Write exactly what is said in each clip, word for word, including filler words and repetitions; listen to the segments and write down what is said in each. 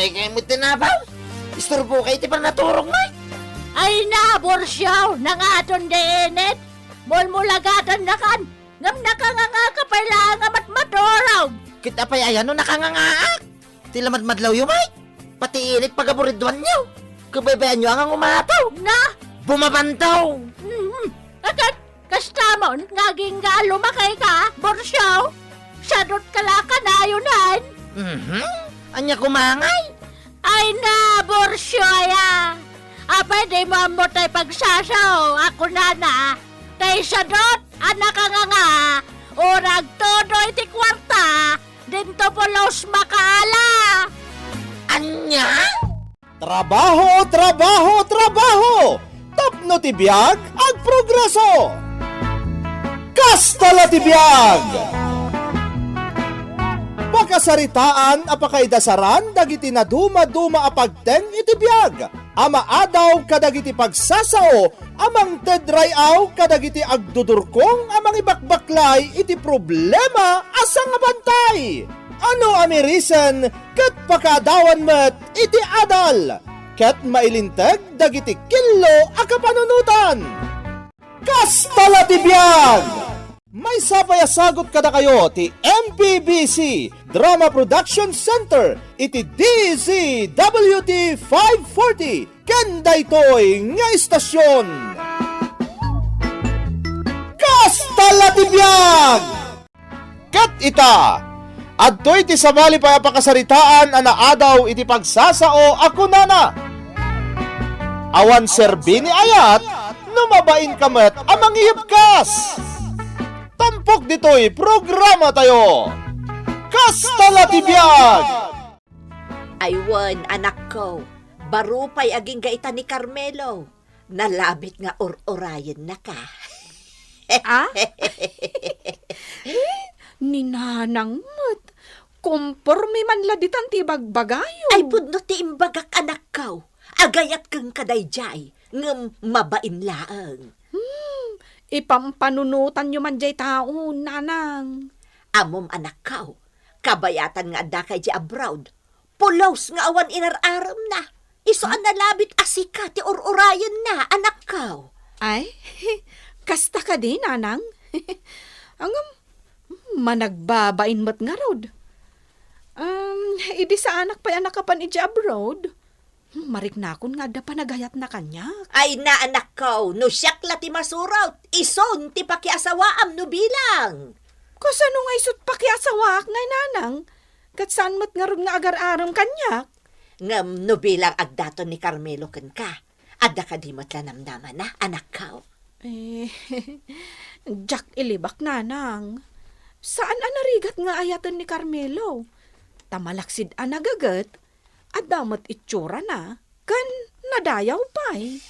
Ay, kayat met ti napaw. Isturbo kay ti pannaturog, Mike. Ay na, Borsiaw, nangaton di init. Mulmulagatannakan, ngem nakanganga ka pay laeng a matmaturog. Ket apay aya no nakangangaak? Ti lamadmadlawyo, Mike. Pati init pagaburidwanyo. Kabaybayanyo a nga umataw. Na? Bumabantaw. Mhm. Akat, kastamon nga agingga a lumakay ka, Borsiaw? Sadot ka la kanayon. Mhm. Ania koma ngay? Ay na, Borsiaw aya. Apay dimo ammo tay pagsasao a kunana, tay sadot a nakanganga, uray agtudo iti kuarta, dinto pulos makaala. Ania? Trabaho, trabaho, trabaho! Tapno ti biag, agprogreso! Kasta la ti biag! Pakasaritaan a pakaidasaran dagiti nadumaduma a pagteng iti biag a maadaw kadagiti pagsasao a mangted ray-aw kadagiti agdudurkong a mangibakbaklay iti problema a sangabantay. Ano a mirisen ket pakaadawan met iti adal ket mailinteg dagiti killo a kapanunotan. Kasta la ti biag! Maysa pay a sagut kadakayo ti M P B C Drama Production Center iti D Z W T five forty ken daytoy nga istasyon. Kasta la ti biag! Ket ita, adtoy ti sabali pay a pakasaritaan a naadaw iti pagsasao a kunana, "Awan serbi ni ayat no mabain ka met a mangiyebkas." Tampok ditoy programa tayo. Kasta la ti biag! Ay wen, anakko, baro pay agingga ita ni Carmelo. Nalabit nga ur-urayenna ka. Ah? Eh, ni Nanang met. Komporme man la ditan ti ibagbagayo. Ay, pudno ti imbagak, anakko. Agayat kenka daydiay, ngem mabain laeng. Hmm, ipampanunotanyo man jay tao, Nanang. Ammom, anakko, kabayatan nga addaka idiay abroad. Pulos nga awan inar-aremna. Isu a nalabit a sika ti ur-urayenna, anakko. Ay, kasta kadi, Nanang? Ngem, managbabain met ngarud. Um, idi saanak pay a nakapan idiay abroad, mariknakon nga adda panagayatna kaniak. Ay na, anakko, no siak la ti masurot, isun ti pakiasawaam no bilang. Kasano nga isut pakiasawaak ngay, Nanang? Ket saan met ngarud nga agar-arem kaniak? Ngem no bilang agdaton ni Carmelo kenka, adda kadi met la namnamana, anakko? Eh, diak ilibak, Nanang. Saan a narigat nga ayaten ni Carmelo. Ta malaksid a nagaget, adda met itsurana, ken nadayaw pay.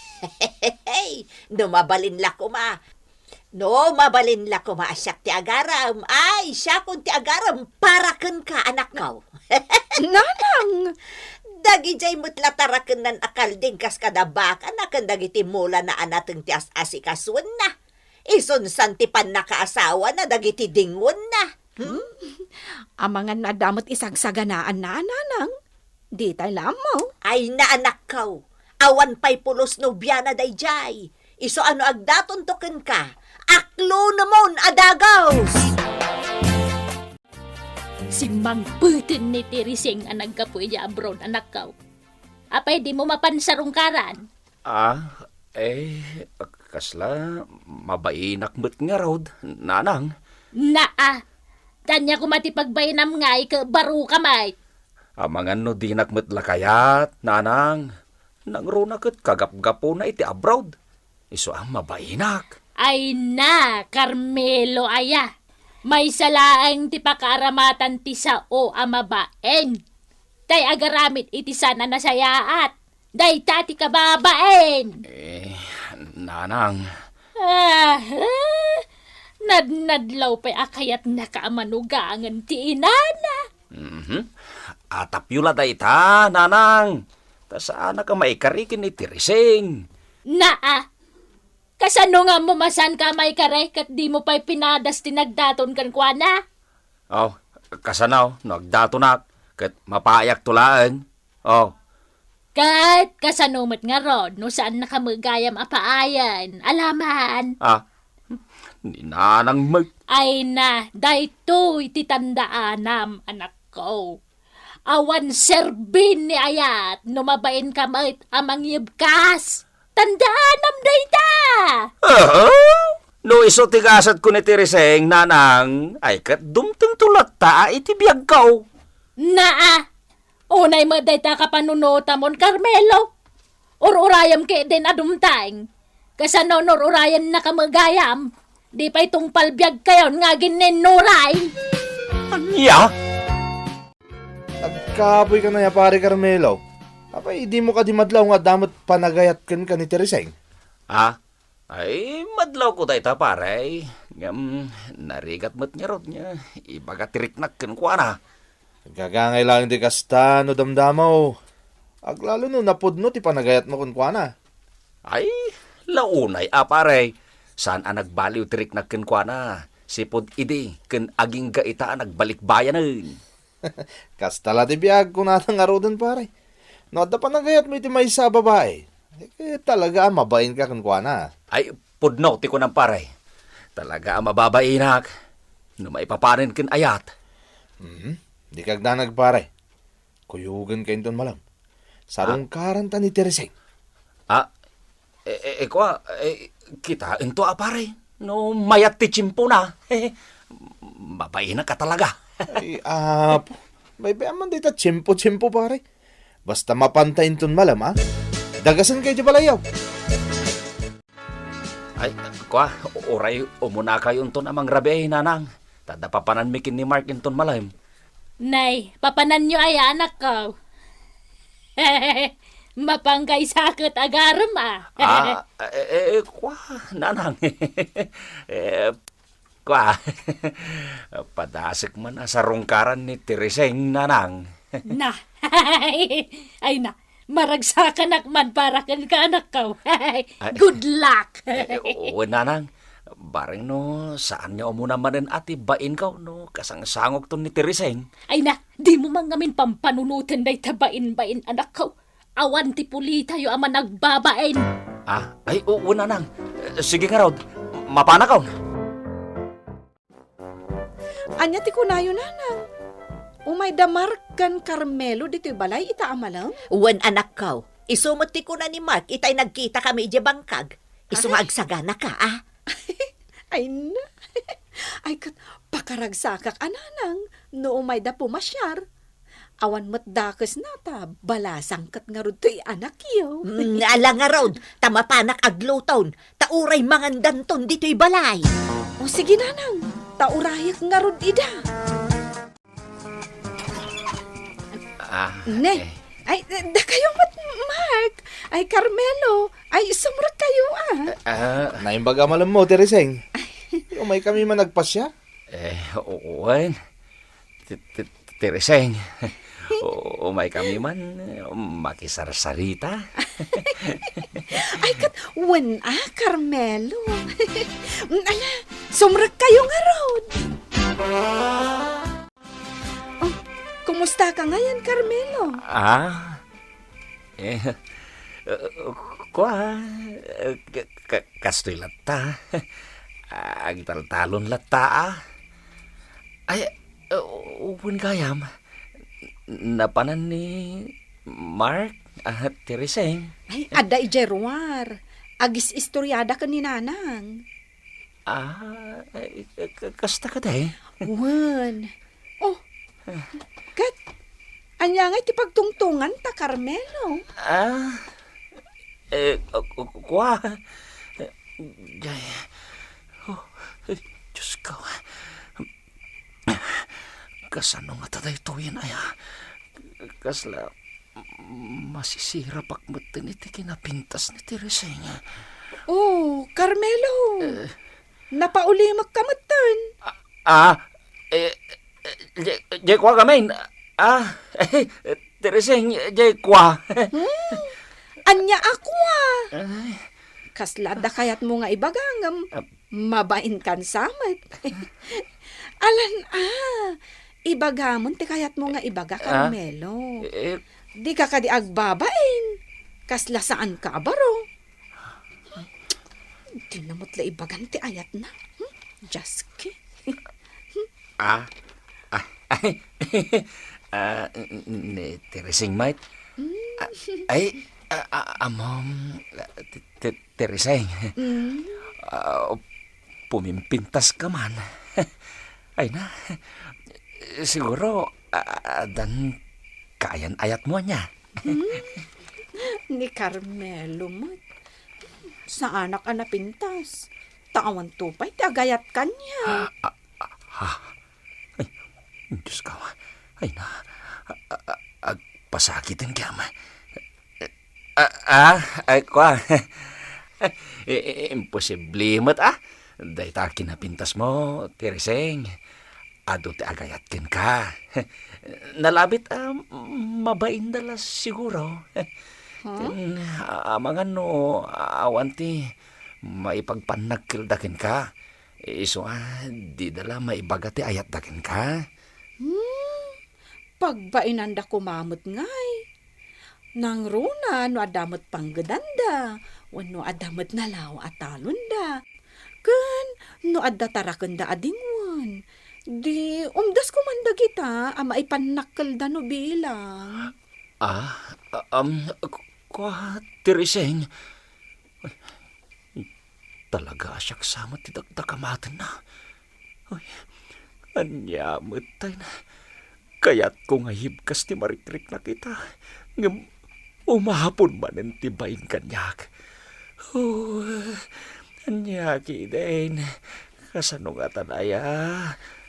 No mabalin la koma, no mabalin la koma a siak ti agarem, ay, siakon ti agarem para kenka, anakko. Nanang! Dagidiay met la tarakennan a kalding kas kada bakana ken dagiti mulana a nateng ti as-asikasuenna. Isunsan ti pannakaasawana dagiti dingonda. Hmm? Amangan no adda met isagsaganaanna, Nanang. Ditay la ammo. Ay na, anakko. Awan pay pulos no biana daydiay. Isu a no agdatonto kenka, aklunemon a dagus. Simmangpeten ni Teresing a naggapu idiay abroad, anakko. Apay dimo mapan sarungkaran? Ah, eh, kasla, mabainak met ngarud, Nanang. Naa, ania koma ti pagbainam ngay ket baro ka met. Amangan no dinak met la kayat, Nanang. Nangruna ket kagapgapuna iti abroad. Isu a mabainak. Ay na, Carmelo aya. Maysa laeng ti pakaaramatan ti sao a mabain. Tay agaramid iti saan a nasayaat. Dayta ti kababain. Eh, Nanang. Ah, nadnadlaw pay a kayatnaka a manugangen ti inana. Mhm. Atapyo la dayta, Nanang. Ta saanak a maikari ken ni Teresing. Naa, kasano nga ammo a saanka a maikari ket dimo pay pinadas ti nagdaton kenkuana? Aw, kasano no agdatonak ket mapaayakto laeng? Oh. Ket kasano met ngarud no saannaka met gayam a paayen? Alaman. Ah, ni nanang met. Ay na, daytoy ti tandaanam, anakko. Awan serbin ni ayat no mabainka met a mangyebkas. Tandaanam dayta! Aha! No isu ti gasatko ni Tereseng, nanang, ay ket dumtengto latta a iti biagko. Naa! Unay met dayta kapanunotamon, Carmelo. Ur-urayam ketdin a dumteng. Kasano no ur-urayannaka met gayam? Di pay tungpal biagkayon nga aginninnuray. Ania? Agkapoy ka na ya, Pare Carmelo. Apay, dimo kadi madlaw nga adda met panagayat kenka ni Tereseng? Ha? Ay, madlawko dayta, pare. Ngem, narigat met ngarud nga ibaga ti riknak kenkuana. Agagangay laeng ti kasta no damdamaw. Aglalo no napudno ti panagayatmo kenkuana. Ay, launay a, pare. Saan a nagbaliw ti riknak kenkuana. Sipud idi ken agingga ita a nagbalikbayanen. Kasta la ti biag, kunana ngaruden, pare. No adda panagayatmo iti maysa a babai, eh, talaga a mabainka kenkuana. Ay, pudno ti kunam, pare. Talaga a mababainak no maipapanen ken ayat. Mhm. Dika agdanag, pare. Kuyogenka inton malem. Sarungkaranta ni Tereseng. Ah, eh, eh, eh, kua, eh, kitaento a, pare. No mayat ti tiempona, mabainak a talaga. Ay, apo. Baybay-am man dayta tiempo-tiempo, pare. Basta mapanta inton malem, a? Dagasenkayo ti balayyo. Ay, kua, uray umunakayonton a mangrabii, nanang. Ta adda papananmi ken ni Mark inton malem. Nay, papananyo aya, anakko? Mapanka ket agarem, a? Ah, eh, eh, eh, kua, nanang. Eh, kua, padasek man a sarungkaran ni Tereseng, nanang. Na. Ay na, maragsakanak man para kenka, anakko. Ay. Good luck. Eh, eh, oo, nanang. Bareng no, saan nga umuna manen a ti bainko no kasangsangokton ni Tereseng. Ay na, dimo man ngamin pampanunoten dayta bain-bain, anakko. Awan ti pulitayo a managbabain. Ah, ay, oo, nanang. Eh, sige ngarud, mapanakon. Ania ti kunayo, nanang? Umay da Mark ken Carmelo ditoy balay ita a malem? Wen, anakko. Isu met ti kuna ni Mark itay nagkitakami idiay bangkag. Isu nga agsaganaka, a? Ay na. Ay, ket pakaragsakak a, nanang, no umay da pumasiar. Awan met dakesna ta balasang ket ngarud toy anakyo. Mm, ala ngarud, ta mapanak agluton, ta uray mangandanton ditoy balay. O sige, nanang, ta urayek ngarud ida. Ah, ne. Eh. Ay, dakayo met, Mark. Ay, Carmelo. Ay, sumrekkayo, a. Ah. Naimbag a malemmo, Tereseng. Umaykami man agpasiar? Eh, wen. Ti, ti, Tereseng. U-, umaykami man, makisarsarita. Ay, ket wen a, Carmelo. Ala, sumrekkayo ngarud. Oh, kumusta ka ngayen, Carmelo? Ah, eh, kua, eh, ka-, ka-, kastoy latta. Agtaltalon latta, a. Ay, eh, wen gayam, napanan ni Mark, a, Tereseng. Ay, adda idiay ruar. Agis-istoriada ken ni Nanang. Ah, eh, eh, ka-, kasta kadi? Wen. Oh, ket, ania ngay ti pagtungtunganta, Carmelo? Ah, eh, ku-, ku-, kua? Jay, oh, eh, Diyos ko. Kasano ngata daytoyen aya? Kasla masisirapak metten iti kinapintas ni Tereseng. Oh, Carmelo. Eh. Napaulimek ka metten. Ah, ah, eh, eh, jay, jay kua gamin. Ah, Tereseng, jay kua. Hmm? Ania a kua? Ay. Kasla adda kayatmo nga ibaga ngem Ah. mabain kan samet. Alan, ah, Ibagamon ti kayatmo nga ibaga, Ah? Carmelo. Eh, Dika kadi agbabain. Kasla saanka a baro. Dina met la ibagan ti ayatna. Hmm? Jaski. Ah? Ah, ay. Ah, n-, n-, ni Tereseng, mate? Hmm? Ah, ay, ah, ah, amom, ah, ti-, ti-, Tereseng. Hmm? Ah, pumimpintas ka man. Ay na, siguro, ah, addan kaayan-ayatmo ania? Hmm? Ni Carmelo met. Saanak a napintas. Ta awan to pay ti agayat kaniak. Ah, ah, ah, ha? Ay, Diyos ko. Ay na, a-, a-, a-, agpasakit ang kiyama. Ah, ah, ay, kwa. I-, i-, imposible met, ah. Dayta kinapintas mo, Tereseng. Adu ti agayat kenka. Nalabit a mabain da la siguro. Huh? Ken, a-, amangan no awan ti maipagpannakkelda kenka. Isu a, di da la maibaga ti ayatda kenka. Hmm, pagbainanda koma met ngay. Nangruna no adda met panggedanda, wenno adda met nalaw a talonda. Ken no adda tarakenda a dingwen, di umdas koman dagita a maipannakkelda no bilang. Ah, um, ku-, kua, Tereseng. Talaga a siak sa met ti dakdakamatenna. Ay, ania met tay na? Kayatko nga hibkas ti marikriknak ita, ngem umapon manen ti bain kaniak. Oh, ania ketdin? Kasano ngatan aya?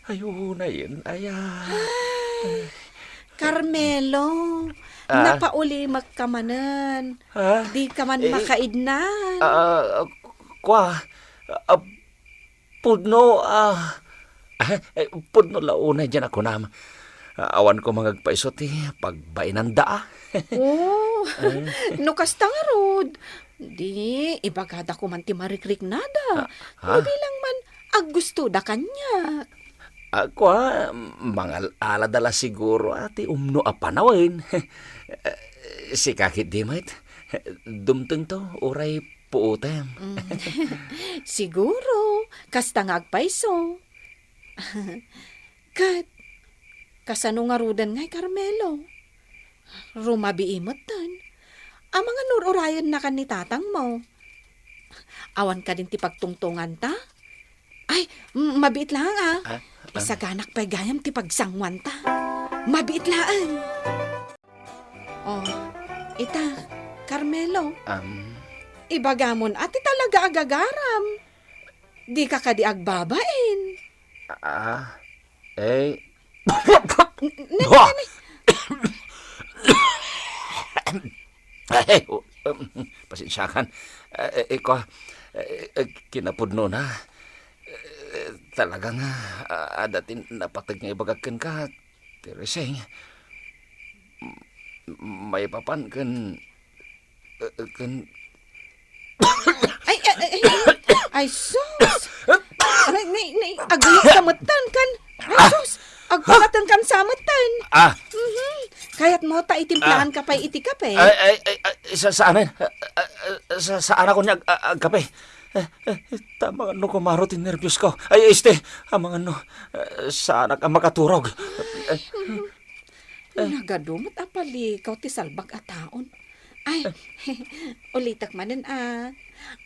Ay, unayen aya? Ay, Carmelo, Ah? napaulimek ka manen. Ah? Di ka man Eh, makaidnan. Ah, kua, ah, pudno, ah, ah, eh, pudno la unay diay a kunam. Ah, awan ko mangagpaiso ti pagbainanda, ah. Oh, Eh? no kasta ngarud, di ibagada koman ti marikriknada. Ah, No ha? bilang man, aggustoda kaniak. Ah, kua, mangal-alada la siguro a ti umno a panawen. Eh, sika ketdi met. Dumtengto, uray puotem. Mm. Siguro, kasta nga agpayso. Ket, kasano ngaruden ngay, Carmelo? Rumabii metten. Amangan no ur-urayennakan ni tatangmo. Awan kadin ti pagtungtunganta? Ay, m-, mabiit laeng, ah. Ah, ah. Isaganak pay gayam ti pagsanguanta. Mabiit laeng. Oh, ita, Carmelo. Am. Ibagamon a ti talaga a gagaram. Dika kadi agbabain. Ah, eh. N-, n-, Bah! n-, Eh, oh, um, pasensiakan. Eh, eh, kua, eh, eh, kinapudnona. Eh, talaga nga, ah, adda ti napateg nga ibagak kenka, Tereseng. M-, maipapan ken, eh, ken Ay, ay, ay, ay, ay, sus! Ay, ni, ni, aguyok ka metten kan. Ay, sus! Agpalaten kan sa metten. Ah. Mhm. Kayatmo ta itimplaanka pay iti kape? Ay, ay, ay, ay, sa, saanen? Ah, ah, ah, sa, saanak unay ag-, ah, agkape. Eh, eh, ta amangan no kumaro ti nerbios ko. Ay, este, amangan no, eh, saanak a makaturog. Eh, Nagadu met a palikaw ti salbag a taon. Ay, ulitek manen a.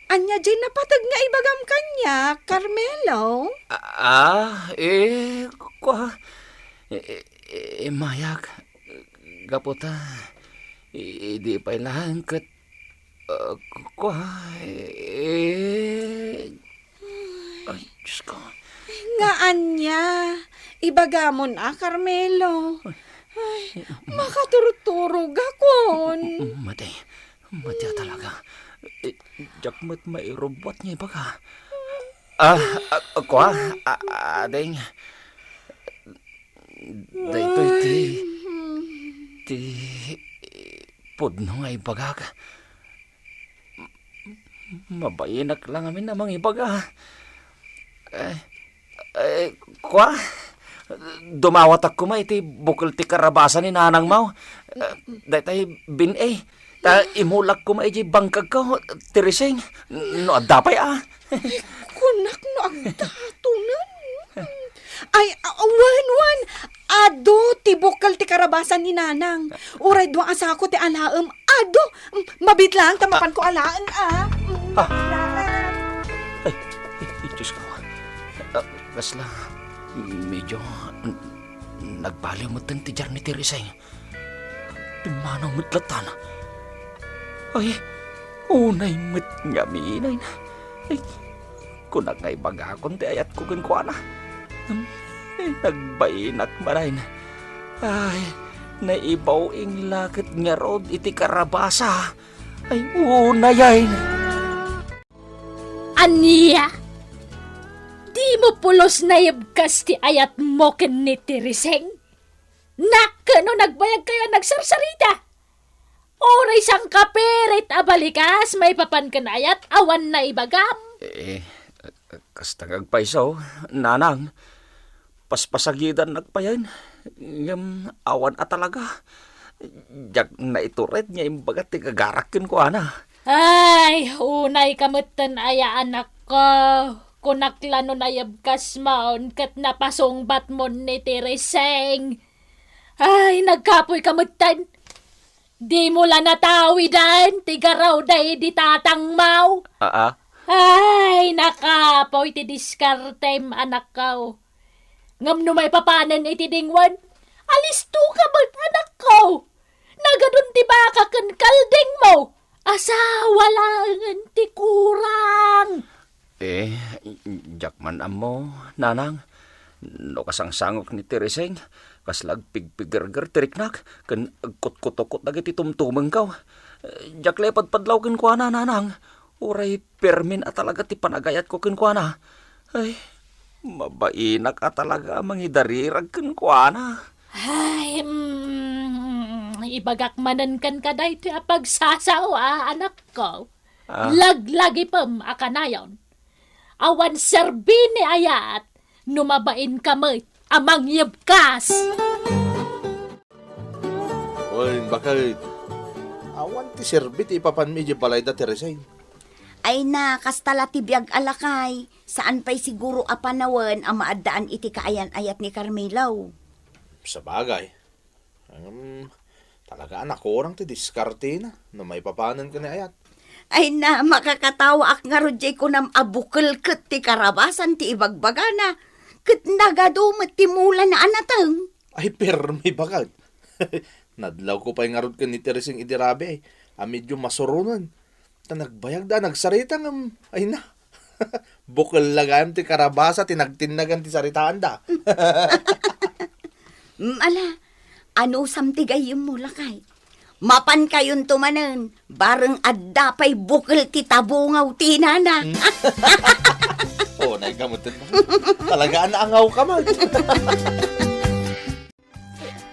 Ania diay napateg nga ibagam kaniak, Carmelo? Ah, eh, kua, eh, eh, eh, mayak, gapu ta, eh, idi pay laeng ket Ah, ku-, kua, eh, ay, Diyos ko. Nga ania? Ibagamon a, Carmelo. Ay, makaturturogakon. Mati. Mati a talaga. Eh, diak met mairubbuat nga ibaga. Ah, ah, kua, ah, ading. Daytoy ti, ti pudno nga ibagak. Mabainak la ngamin a mangibaga. Eh, eh, kua? Dumawatak koma iti bukel ti karabasa ni nanangmo. Eh, daytay bin-i. Ta imulak koma iti bangkagko, Teresing. No adda pay a. Kunak no agdatonen. Ay, a-, wen, wen. Adu ti bukel ti karabasa ni nanang. Uray dua a sako ti alaem. Adu. Mm, mabit lang ta mapanko alaen, ah. Mm, ah. Ay, ay, Diyos ko. Ah, kasla, medyo, n-, nagbaliw met ti jar ni Teresing. Pimmanaw met latan. Ay, unay met ngamin. Ay, kunak nga ibagakon ti ayatko kenkuana. Ay, nagbainak manen. Ay, naibaw-ing la ket ngarud iti karabasa. Ay, unay ay. Ania? Dimo pulos naibkas ti ayatmo ken ni Teresing? Nakano nagbayagkayo a nagsarsarita? Uray sangkapirit a balikas maipapan ken ayat awan naibagam? Eh, kasta nga agpayso, nanang. Paspasagidannak payen, ngem awan a talaga. Diak naitured nga imbaga ti gagarak kenkuana. Ay, unayka metten aya, anakko. Kunak la no naibkasmon ket napasungbatmon ni Teresing. Ay, nagkapoyka metten. Dimo la natawiden ti garaw daydi tatangmo. Aa. Ay, nakapoy ti diskartem, anakko. Ngem no maipapanen iti dingwen, alistoka met, anakko. Nagadun ti baka ken kaldingmo. Asawa laengen ti kurang. Eh, diak man ammo, nanang. No kasangsangok ni Teresing, kasla agpigpigerger ti riknak, ken agkutkutukot dagiti tumtumengko. Eh, diak la ipadpadlaw kenkuana, nanang. Uray permin a talaga ti panagayatko kenkuana. Ay, mabainak a talaga a mangidarirag kenkuana. Ay, mm, ibagak manen kenka daytoy a pagsasao, a, anakko. Ah. Laglagipem a kanayon. Awan serbi ni ayat no mabainka met a mangyebkas. Oy, baket. Awan ti serbi ti ipapanmi idiay balayda, Teresing. Ay na, kasta la ti biag a lakay. Saan pay siguro a panawen a maaddaan iti kaayan-ayat ni Carmelo. Sabagay. Ngem, talaga a nakurang ti diskartena no maipapanen ken ni ayat. Ay na, makakatawaak ngarud diay kunam a bukel ket ti karabasan ti ibagbagana, ket nagadu met ti mulana a nateng. Ay, permi baket. Nadlawko pay ngarud ken ni Teresing idi rabii a medio masuronen. Ta nagbayagda a nagsarita ngem, ay na. Bukel la gayam ti karabasa ti nagtinnagan ti saritaanda. Mm, ala, anusam ti gayyemmo, lakay? Mapankayonto manen, bareng adda pay bukel ti tabungaw ti nana. Hmm? Unayka met. Talaga a naangawka met.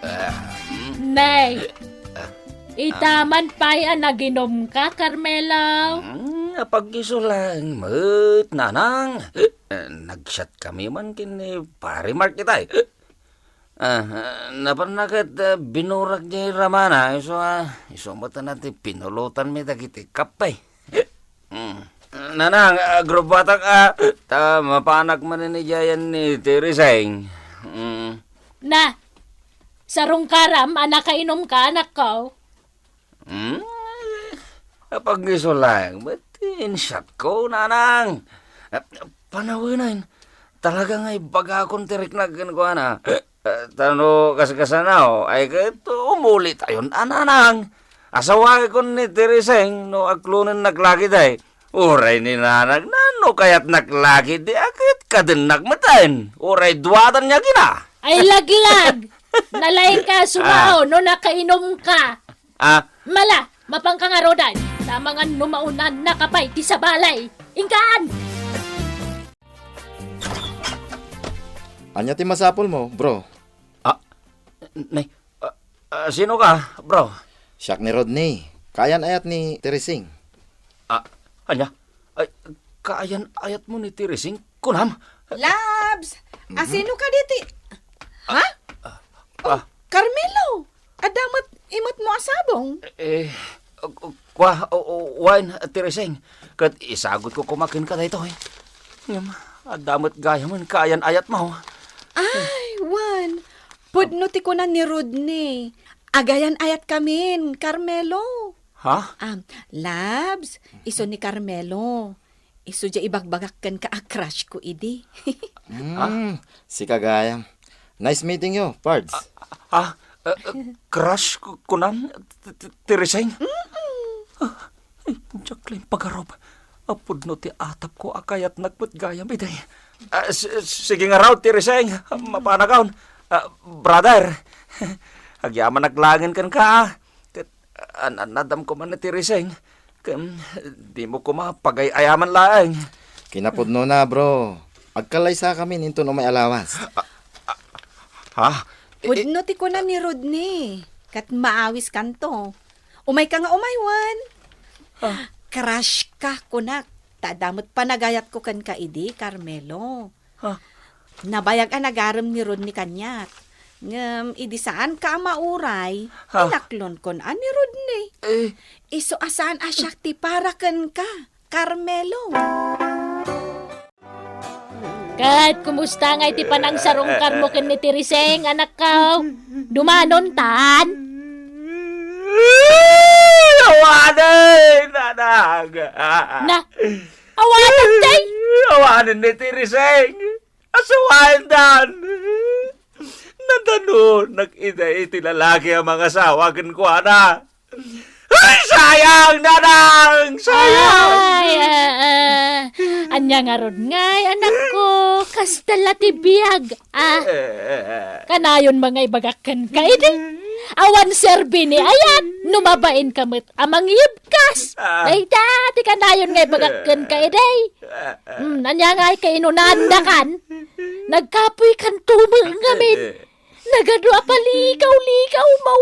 Ah, hmm? Nay, ah, ita man pay a naginumka, Carmelo? Hmm, apag-isu laeng met, nanang. Eh, nag-chat kami man ken ni Pare Mark itay. Ah, napanna ket, ah, binurak diay ramana, isu, ah, isu met a ti pinulotanmi dagiti kape. Mm. Nanang, agrubbatak, ah, ta mapanak manen idiay ni Teresing. Mm. Na, sarungkaram a nakainumka, anakko. Mm. Apag-isu laeng met ti in-chatko, nanang. Panawen, talaga nga ibagakon ti riknak kenkuana. Eh, ta no kaskasano, ay ket umulitayon a, nanang. Asawakon ni Teresing no aklonennak lagi tay. Uray ni nanang, no kayatnak lagi, di a ket kadennak metten. Uray duatan nga kina. Ay, laglag! Nalaingka a sumao no nakainumka. Ah. Mala, mapanka ngaruden. Amangan no maunanna ka pay ti sabali. Inkaan! Ania ti masapulmo, bro? Ah, nay, ah, ah, sino ka, bro? Siak ni Rodney. Kaayan-ayat ni Teresing. Ah, ania? Ay, kaayan-ayatmo ni Teresing? Kunam? Labs! Mhm. Asino ka diti? Ha? Ah. Oh, Carmelo, adda met imetmo a sabong? Eh, kua, o, o, wen, Tiriseng, ket isagutko koma kenka daytoy. Ngem, adda met gayamen kaayan-ayatmo. Ay, wen, pudno ti kuna ni Rodney. Agayan-ayatkamin, Carmelo. Ha? Um, Labs, isu ni Carmelo. Isu diay ibagbagak kenka a crush ko idi. Hmm, sika gayam. Nice meeting you, Pards. Ah, ah, eh, eh, crush ko, kunam, T-, T-, Tiriseng? Ah, eh, diak laeng pagarup. Pudno ti atapko a kayatnak met gayam idi. Ah, s-, s-, sige ngarud, Tiriseng. Mapanakon. Ah, brother, agyamanak laengen kenka, ah. Ket an-, an-, adda koma ni Tiriseng, ken dimo koma pagay-ayaman laeng. Kinapudnona, bro. Agkallaysakamin inton umay a lawas. Ha? I-, i- Pudno ti kuna ni Rodney, ket maawiskanto. Umayka nga umay wen. Ah. Crush ka, kunak. Ta adda met panagayatko kenka idi, Carmelo. Ha? Nabayag a nagarem ni Rodney kaniak. Ngem idi saanka a mauray, ha? Inaklonko a ni Rodney. Eh. Isu a saan a siak ti para kenka, Carmelo. Ket kumusta ngay ti panangsarungkarmo ken ni Tiriseng, anakko? Dumanontan? Awanen, nanang. Na, awanen, tay? Awanen ni Tiriseng. Asawaendan. Nadanonak ida iti lalaki a mangasawa kenkuana. Ay, sayang, nanang! Sayang! Ay, ah, ah. Ania ngarud ngay, anakko? Kasta la ti biag, ah. Eh. Kanayon nga ibagak kenka idi. Awan serbi ni ayat, no mabainka met a mangibkas. Ah. Dayta, ti kanayon nga ibagak kenka idi. Hmm, ania ngay kainunandakan? Nagkapoykanto met ngamin. Nagadu a palikaw-likaw mo.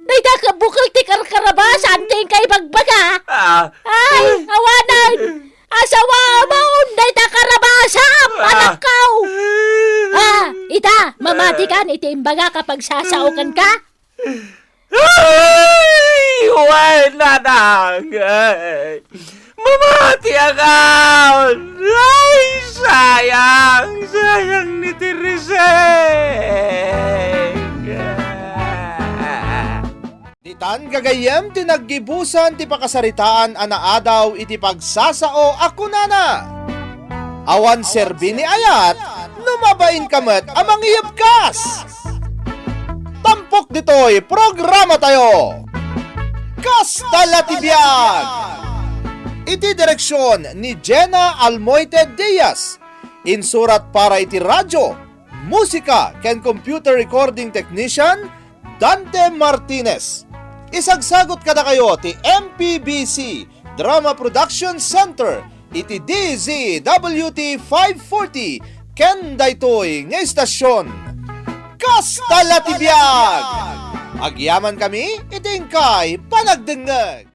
Dayta ket bukel ti karkarabasan ti inka ibagbaga. Ah. Ay, awanen. Asawamon dayta karabasam, ah, anakko. Ah, ita, mamatikan iti imbagak a pagsasao kenka. Ay! Wen, nanang! Ay! Mamatiak! Ay, sayang! Sayang ni Tiriseng! Ditan gagayyem ti naggibusan ti pakasaritaan a naadaw iti pagsasao a kunana, "Awan serbi ni ayat no mabainka met a mangiyebkas." Tampok ditoy programatayo, Kasta la ti Biag! Iti direksion ni Jenna Almoite Diaz. Insurat para iti radio, musika, ken computer recording technician, Dante Martinez. Isagsagut kadakayo ti M P B C Drama Production Center iti D Z W T five forty ken daytoy nga istasyon. Kasta la ti biag! Agyamankami iti inkay panagdengngeg.